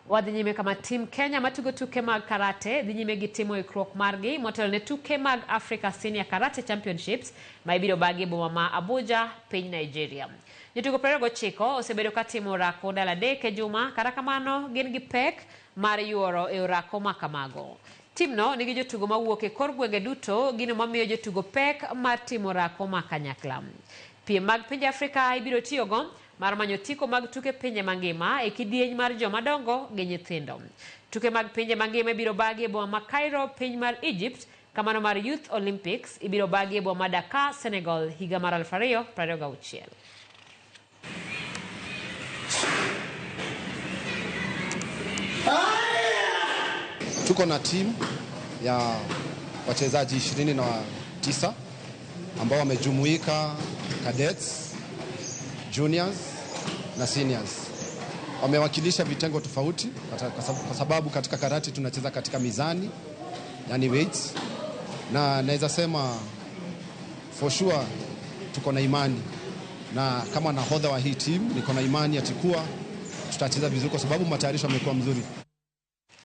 Wadhi nyime kama Team Kenya matugo tuke mag karate dhi nyime gi timo ikruok margi motelo ne tuke mag Africa Senior Karate Championships ma ibiro bagi e boma ma Abuja, piny Nigeria. Jotugo 29 osebedo ka timo orako ndalo 3 e juma, kata kamano gin gi pek mar yuoro e orako ma kamago. Timno nigi jotugo mawuok e kor gwenge duto, gino mamiyo jotugo pek mar timo orako ma kanyakla. Piem mag pinje Afrika ibiro tiyogo mar manyo otiko mag tuke pinje mangima e kidieny mar joma dongo gi nyithindo. Tuke mag pinje mangima ibiro bagi e boma ma Cairo, piny mar Egypt, kamano mar Youth Olympics ibiro bagi e boma ma Dakar, Senegal higa mar 2026. Tuko na timu ya wachezaji 29 ambao wamejumuika cadets, juniors na seniors. Wamewakilisha vitengo tofauti kwa sababu katika karate tunacheza katika mizani, yani weights, na naweza sema for sure tuko na imani, na kama nahodha wa hii team niko na imani ati kuwa tutacheza vizuri kwa sababu matayarisho yamekuwa mzuri.